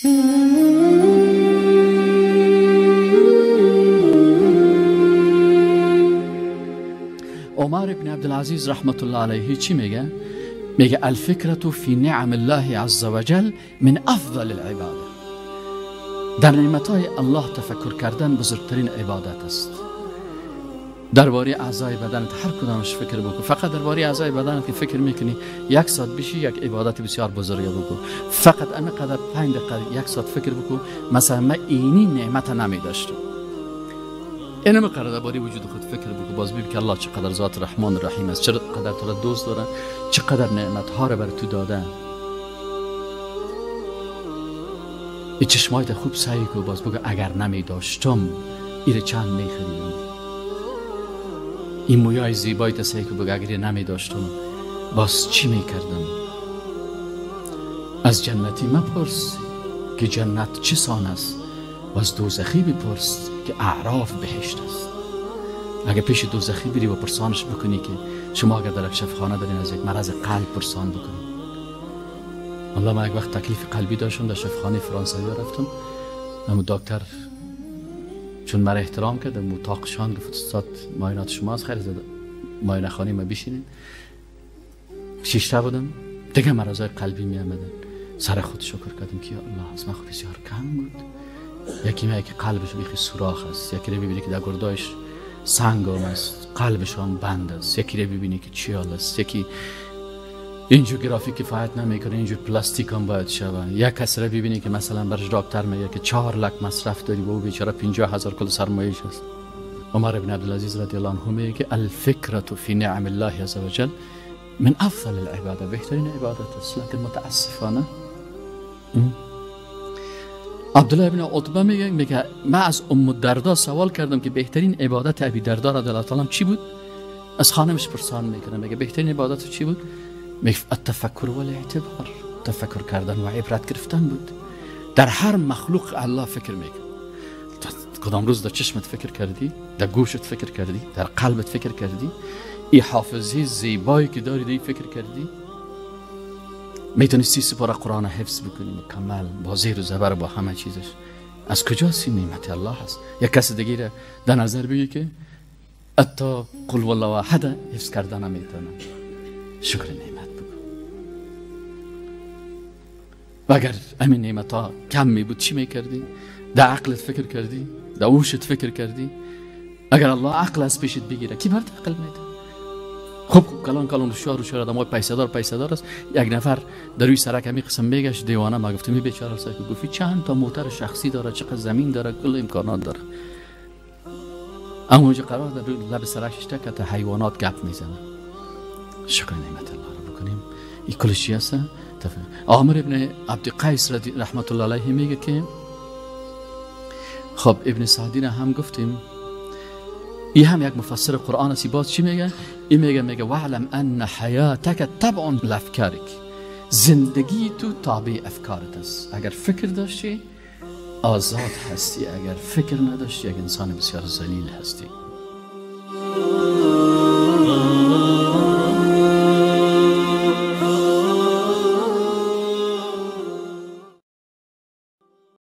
عمر ابن عبدالعزیز رحمت الله علیه چی میگه؟ میگه الفکرة فی نعم الله عز وجل من افضل العباده. در نعمتهای الله تفکر کردن بزرگترین عبادت است. درباره اعضای بدنت هر کدامش فکر بکن. فقط درباره اعضای بدنت که فکر میکنی یک ساعت بشی یک عبادت بسیار بزرگ بکن. فقط امی قدر 5 دقیقه یک ساعت فکر بکن، مثلا من اینی نعمت نمی داشتم. اینم قرار درباره وجود خود فکر بکن، باز ببین که الله چقدر ذات رحمان رحیم است، چقدر تو را دوست داره، چقدر نعمت ها را بر تو داده. این چشمایت خوب سعی کن، باز بگو اگر نمی داشتم ایره چند می خریدم. این مویای زیبایت سعی کن، بگو اگر نمی داشتم باز چی می کردم. از جنتی مپرس که جنت چه سان است، و از دوزخی بپرس که اعراف بهشت است. اگر پیش دوزخی بری و پرسانش بکنی که شما اگر در یک شفخانه دارین از یک مرض قلب پرسان بکنی. والله من یک وقت تکلیف قلبی داشتم، در شفخانه فرانسوی رفتم، اما دکتر چون مرا احترام کرد اتاقشان گفت استاد معاینات شما از خیر زده معاینه خانه ما بشینین. شیشته بودم دیگه مرضای قلبی می آمدن. سر خود شکر کردم که یا الله از من خود بسیار کم بود. یکی میگه که قلبش بیخی سوراخ است، یکی رو ببینی که در گردایش سنگ هم است، قلبش هم بند است، یکی رو ببینی که چیال است، یکی اینجور گرافیک کفایت نمیکنه، اینجور پلاستیک هم باید شود. یک کس رو ببینی که مثلا برش دکتر میگه که 4 لک مصرف داری و او بیچاره 50,000 کل سرمایه‌اش است. عمر بن عبدالعزیز رضی الله عنه میگه که الفکرة فی نعم الله عز وجل من افضل العباده، بهترین عبادت است. لکن متاسفانه عبدالله ابن عتبه میگه من از ام الدردا سوال کردم که بهترین عبادت ابی دردا رضی الله تعالی چی بود؟ از خانمش پرسان میکنه، میگه بهترین عبادت چی بود؟ میگه التفکر والاعتبار، تفکر کردن و عبرت گرفتن بود. در هر مخلوق الله فکر میکنه. کدام روز در چشمت فکر کردی؟ در گوشت فکر کردی؟ در قلبت فکر کردی؟ ای حافظه زیبایی که داری دی فکر کردی؟ میتونستی سپاره قرآن حفظ بکنی مکمل با زیر و زبر با همه چیزش. از کجاست این نعمت الله هست؟ یک کس دیگه را در نظر بگی که حتی قل والله احد حفظ کردن نمیتونه. شکر نعمت بکن. و اگر همین نعمت ها کم می بود چی میکردی؟ در عقلت فکر کردی؟ در هوشت فکر کردی؟ اگر الله عقل از پیشت بگیره کی برات عقل میده؟ خوب خوب کلان کلان شهر شهر آدمای پیسه دار است. یک نفر در روی سرک همی قسم میگشت دیوانه، ما گفتم بیچاره است که گفتی چند تا موتر شخصی داره، چقدر زمین داره، کل امکانات داره. اما اونجا قرار در روی لب سرک ششته که تا حیوانات گپ میزنه. شکر نعمت الله رو بکنیم. این کلش چی هست؟ عامر ابن عبدالقیس رحمت الله علیه میگه که خب ابن سعدی را هم گفتیم، این هم یک مفسر قرآن است. باز چی میگه؟ این میگه واعلم ان حیاتک تبع لافکارک، زندگی تو تابع افکارت است. اگر فکر داشتی آزاد هستی، اگر فکر نداشتی یک انسان بسیار ذلیل هستی.